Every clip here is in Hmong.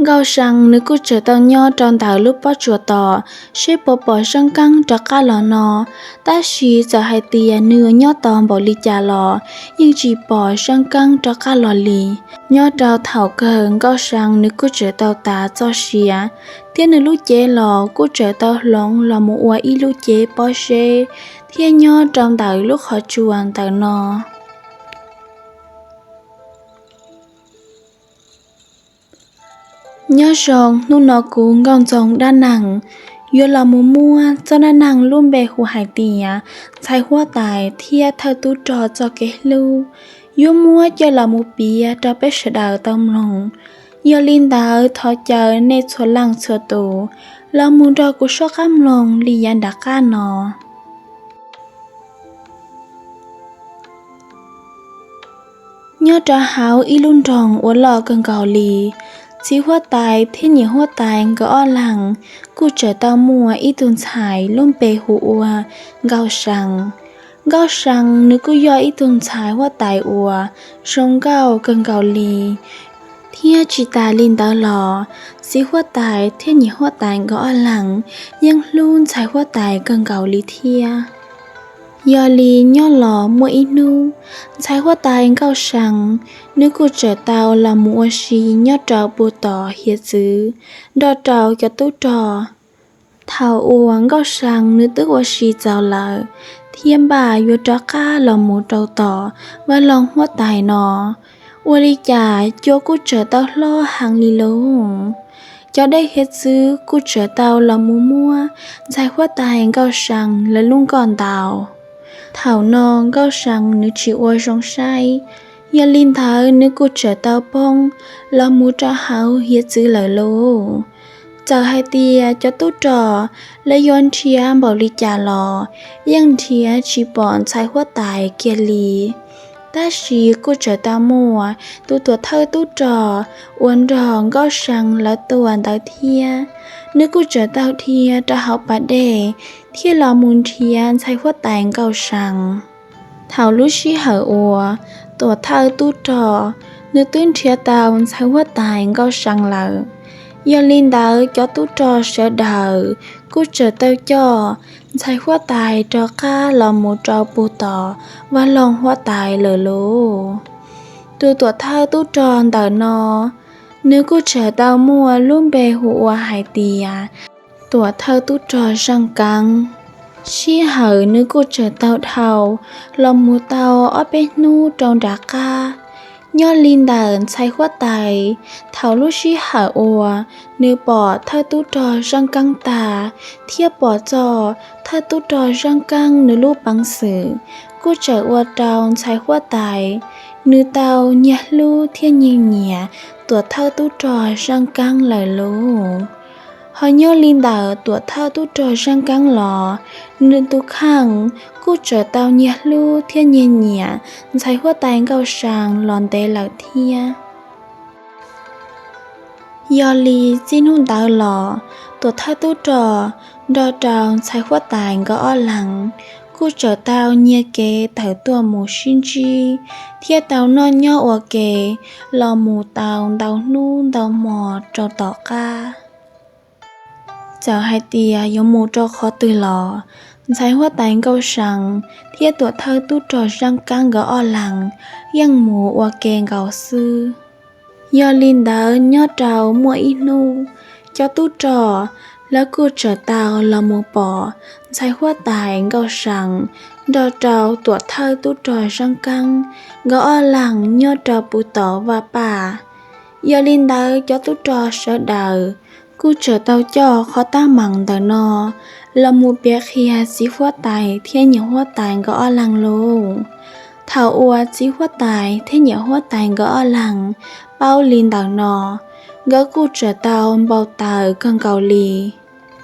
Nkauj See nws kuj tseem tau nyob rau ntawm lub pob tsuas tos seb puas pom Zeej Keeb rov qab los no. Tab sis txawm hais tias nws yuav nyob tos npaum li cas los yeej tsis pom Zeej Keeb rov qab los li. Nyob rau thaum kawg Nkauj See nws kuj tseem tau tas txoj sia, thiab nws lub cev los kuj tseem tau hloov los mus ua ib lub cev pob zeb thiab nyob rau ntawm lub qhov tsua ntawm no. Nyob zoo, hnub no kuv Nkauj Ntxoov dab neeg yuav los mus muab txoj dab neeg lub npe hu hais tias ntxhais huab tais thiab thawj tub rog txoj kev hlub yuav muab coj los mus piav rau peb sawv daws tau mloog. Yog li ntawd thov caw nej txhua leej txhua tus los mus nrog kuv soj qab mloog li yav nram qab no. Nyob rau hauv ib lub nroog uas loj kawg nkaus li, txiv huab tais thiab niam huab tais nkawd ob leeg kuj tseem tau muaj ib tug ntxhais lub npe hu ua Nkauj See. Nkauj See nws kuj yog ib tug ntxhais huab tais uas zoo nkauj kawg nkaus li. Thiab tsis tas li ntawd los, txiv huab tais thiab niam huab tais nkawd ob leeg yeej hlub ntxhais huab tais kawg nkaus li thiab. Yog li nyob los muaj ib hnub, ntxhais huab tais Nkauj See nws kuj tseem tau los mus ua si nyob rau puag tom hiav txwv nrog rau cov tub rog. Thaum uas Nkauj See nws twb ua si txaus lawm thiab npaj yuav rov qab los mus rau tom vaj loog huab tais no, ua li cas cua kuj tseem tau hlob heev li lauj. Cov dej hiav txwv kuj tseem tau los mus muab ntxhais huab tais Nkauj See lawv lub nkoj ntaus. Thaum no Nkauj See nws tsis ua zoo saib, yog li ntawd nws kuj tseem tau poob los mus rau hauv hiav txwv lawm lauj. Txawm hais tias cov tub rog lawv yuav nrhiav npaum li cas los yeej nrhiav tsis pom ntxhais huab tais kiag li. Tab sis kuj tseem tau muaj tus tuam thawj tub rog uas nrog Nkauj See lawv tuaj ntawd thiab, nws kuj tseem tau dhia rau hauv pas dej thiab los mus nrhiav ntxhais huab tais Nkauj See. Thaum lub sij hawm uas tuam thawj tub rog nws twb nrhiav tau ntxhais huab tais Nkauj See lawm, yog li ntawd cov tub rog sawv daws kuj tseem tau coj ntxhais huab tais rov qab los mus rau puag tom vaj loog huab tais lawm lauj. Tus tuam thawj tub rog ntawm no, nws kuj tseem tau muaj lub npe hu ua hais tias tuam thawj tub rog Zeej Keeb. Sij hawm nws kuj tseem tau dhau los mus tau ob peb hnub rau nram qab. Nyob li ntawm ntxhais huab tais, thaum lub sij hawm uas nws pom thawj tub rog Zeej Keeb tag thiab pom txog thawj tub rog Zeej Keeb nws lub peev xwm, kuj tseem ua rau ntxhais huab tais nws tau nyiag hlub thiab nyiag nyiam tuam thawj tub rog Zeej Keeb lawm lauj. Ho nyob li ntawm tuam thawj tub rog Zeej Keeb los, nws tus kheej kuj tseem tau nyiag hlub thiab nyiag nyiam ntxhais huab tais Nkauj See los ntev lawm thiab. Yog li txij hnub ntawd los, tuam thawj tub rog nrog rau ntxhais huab tais nkawd ob leeg kuj tseem tau nyiag kev tawm tuaj mus sib ntsib thiab tau noj nyob ua ke los mus tau ntau hnub ntau hmo rau tom qab. Txawm hais tias yuav mus rau qhov twg los, ntxhais huab tais Nkauj See thiab tuam thawj tub rog Zeej Keeb nkawd ob leeg yeej mus ua ke nkaus xwb. Yog li ntawd nyob rau muaj ib hnub, cov tub rog lawv kuj tseem tau los mus pom ntxhais huab tais Nkauj See nrog rau tuam thawj tub rog Zeej Keeb nkawd ob leeg nyob rau puag tom vaj paj. Yog li ntawd cov tub rog sawv daws kuj tseem tau coj qhov teeb meem ntawm no los mus piav qhia txiv huab tais thiab niam huab tais nkawd ob leeg lauj. Thaum uas txiv huab tais thiab niam huab tais nkawd ob leeg paub li ntawm no, nkawd kuj tseem tau npau taws kawg nkaus li.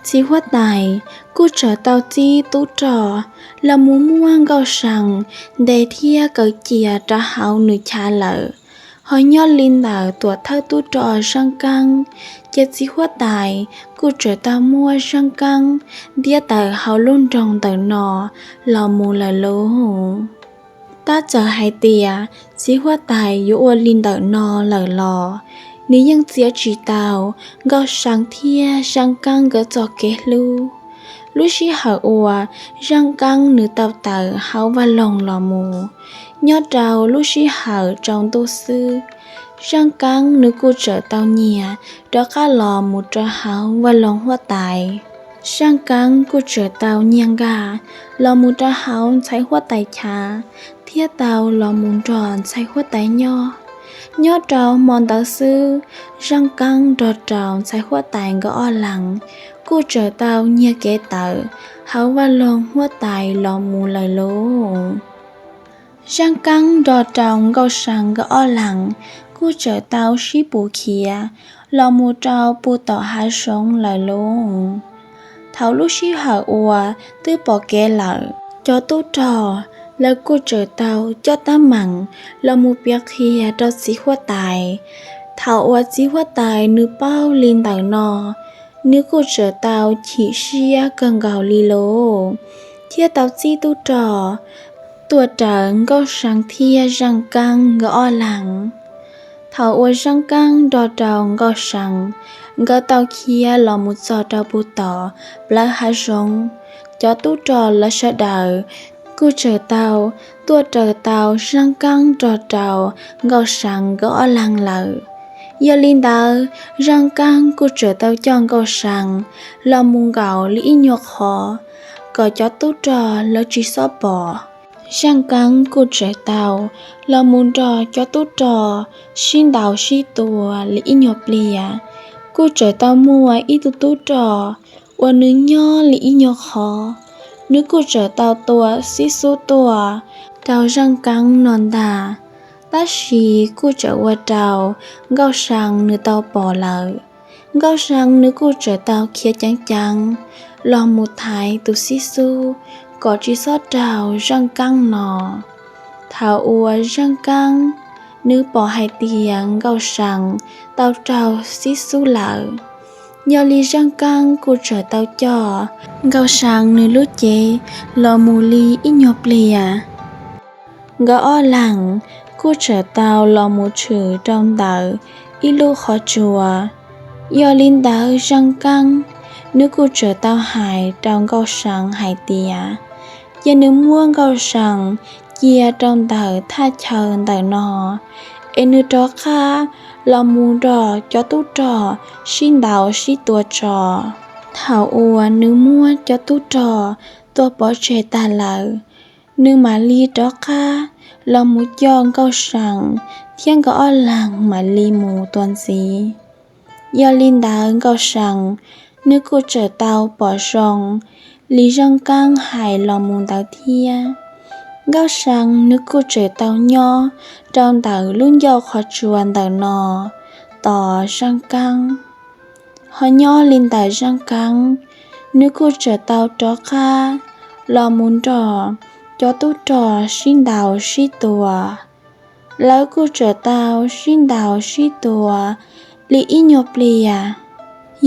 Txiv huab tais kuj tseem tau txib tub rog los mus muab Nkauj See ntes thiab kaw cia rau hauv nws chav lawm. Ho nyob li ntawm tuam thawj tub rog Zeej Keeb, ces txiv huab tais kuj tseem tau muab Zeej Keeb ntiab tawm hauv lub nroog ntawm no los mus lawm lauj. Tab txawm hais tias txiv huab tais yuav ua li ntawm no lawm los, nws yeej txiav tsis tau Nkauj See thiab Zaj Keeb nkawd txoj kev hlub. Lub sij hawm uas Zaj Keeb nws tau tawm hauv vaj loog los mus, nyob rau lub sij hawm tsaus ntuj xwb, Zaj Keeb nws kuj txawm tau nyiag rov qab los mus rau hauv vaj loog huab tais. Zaj Keeb kuj txawm tau nyiag nkag los mus rau hauv ntxhais huab tais chav, thiab tau los mus nrog ntxhais huab tais nyob. Nyob rau hmo ntawd xwb, Zaj Keeb nrog rau ntxhais huab tais nkawd ob leeg kuj txawm tau nyiag kev tawm hauv vaj loog huab tais los mus lawm lauj. Zaj Keeb nrog rau Nkauj See nkawd ob leeg kuj txawm tau sib pus khiav los mus rau puag tom hav zoov lawm lauj. Thaum lub sij hawm uas twb pom kev lawm, cov tub rog lawv kuj txawm tau coj teeb meem los mus piav qhia rau txiv huab tais. Thaum uas txiv huab tais nws paub li ntawm no, nws kuj txawm tau chim siab kawg nkaus li lauj, thiab tau txib tub rog tuaj raws Nkauj See thiab Zaj Keeb nkawd ob leeg. Thaum uas Zaj Keeb nrog rau Nkauj See nkawd tau khiav los mus txog rau puag tom plawv hav zoov, cov tub rog lawv sawv daws kuj txawm tau tuaj raws tau Zaj Keeb nrog rau Nkauj See nkawd ob leeg lawm. Yog li ntawd, Zaj Keeb kuj txawm tau coj Nkauj See los mus nkaum li ib nyuag qhov, kom cov tub rog lawv tsis txhob pom. Zaj Keeb kuj txawm tau los mus nrog cov tub rog sib ntaus sib tua li ib nyuag pliag. Kuj txawm tau muaj ib tug tub rog uas nws nyob li ib nyuag qhov, nws kuj txawm tau tua xib xub tuaj rau Zaj Keeb no ntag. Tab sis kuj txawm ua rau Nkauj See nws tau pom lawm. Nkauj See nws kuj txawm tau khiav ceev ceev los mus thaiv tus xib xub kom tsis txhob raug Zaj Keeb no. Thaum uas Zaj Keeb nws pom hais tias Nkauj See tau raug xib xub lawm, yog li Zaj Keeb kuj txawm tau coj Nkauj See nws lub cev los mus li ib nyuag pliag. Nkawd ob leeg kuj txawm tau los mus tshwm rau ntawm ib lub qhov tsua. Yog li ntawd Zaj Keeb nws kuj txawm tau hais rau Nkauj See hais tias, cia nws muab Nkauj See cia rau ntawm thaj chaw ntawm no, es nws rov qab los mus nrog cov tub rog sib ntaus sib tua tso. Thaum uas nws muab cov tub rog tua pov tseg tag lawm, nws mam li rov qab los mus coj Nkauj See thiab nkawd ob leeg mam li mus tua ntxiv. Yog li ntawd Nkauj See nws kuj txawm tau pom zoo li Zaj Keeb hais los mus ntawd thiab. Nkauj See nws kuj txawm tau nyob rau ntawm lub ncauj qhov tsua ntawm no tos Zaj Keeb. Ho nyob li ntawm Zaj Keeb, nws kuj txawm tau rov qab los mus nrog cov tub rog sib ntaus sib tua. Lawv kuj txawm tau sib ntaus sib tua li ib nyuag pliag.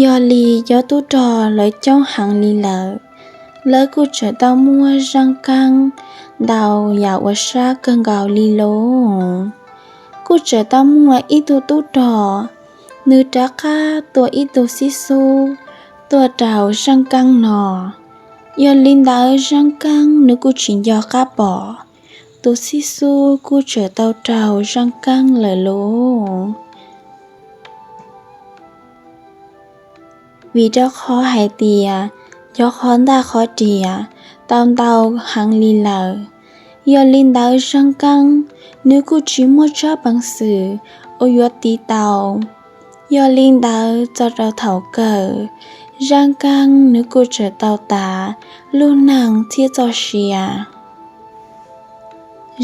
Yog li cov tub rog lawv coob heev li lawm, lawv kuj txawm tau muab Zaj Keeb ntaus yam uas sab kawg nkaus li lauj. Kuj txawm tau muaj ib tug tub rog, nws rov qab tua ib tug xib xub tuaj rau Zaj Keeb no. Yog li ntawd Zaj Keeb nws kuj tsis nco qab pom, tus xib xub kuj txawm tau raug Zaj Keeb lawm lauj. Vim rau qhov hais tias cov qhov ntaj qhov riam tau ntau heev li lawm, yog li ntawd Zaj Keeb nws kuj tsis muaj tsab peev xwm uas yuav tiv tau. Yog li ntawd txog rau thaum kawg, Zaj Keeb nws kuj txawm tau tas lub neej thiab txoj sia.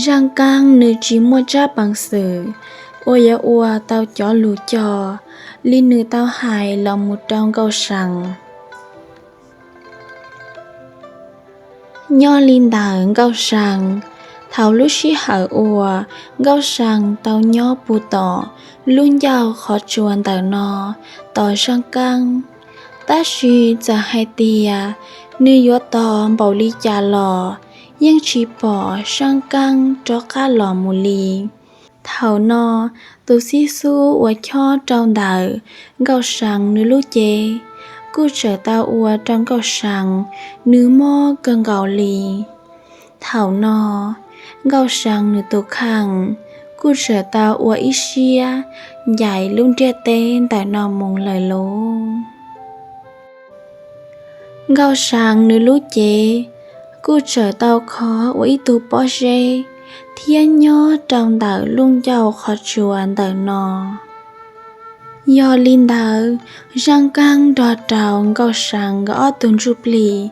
Zaj Keeb nws tsis muaj tsab peev xwm uas yuav ua tau cov lus cog li nws tau hais los mus rau Nkauj See. Nyob li ntawm Nkauj See, thaum lub sij hawm uas Nkauj See tau nyob puag tom lub ncauj qhov tsua ntawm no tos Zaj Keeb, tab sis txawm hais tias nws yuav tos npaum li cas los yeej tsis pom Zaj Keeb rov qab los mus li. Thaum no, Tus xib xub uas chob rau ntawm Nkauj See nws lub cev kuj txawm tau ua rau Nkauj See nws mob kawg nkaus li. Thaum no Nkauj See nws tus kheej kuj txawm tau ua ib siab ncaim lub ntiaj teb ntawm no mus lawm lauj. Nkauj See nws lub cev kuj txawm tau kho ua ib tug pob zeb thiab nyob rau ntawm lub ncauj qhov tsua ntawm no. Yog li ntawd, zaj keeb nrog rau Nkauj See nkawd ob tug ntsuj plig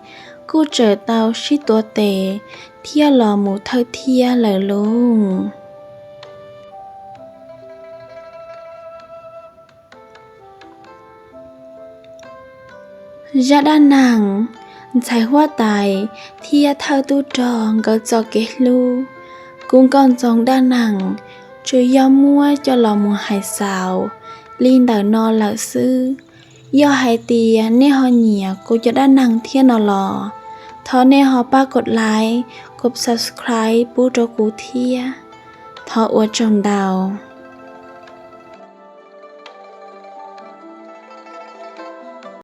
kuj txawm tau sib tuav tes thiab los mus thawj thiab lawm lauj. Zaj dab neeg ntxhais huab tais thiab thawj tub rog nkawd txoj kev hlub, kuv Nkauj Ntxoo dab neeg tsuas yog muab coj los mus hais xaus li ntawm no lawm xwb. Yog hais tias nej ho nyiam kuv cov dab neeg thiab no los, thov nej ho pab kom like, kom subscribe pub rau kuv thiab. Thov ua tsaug ntau.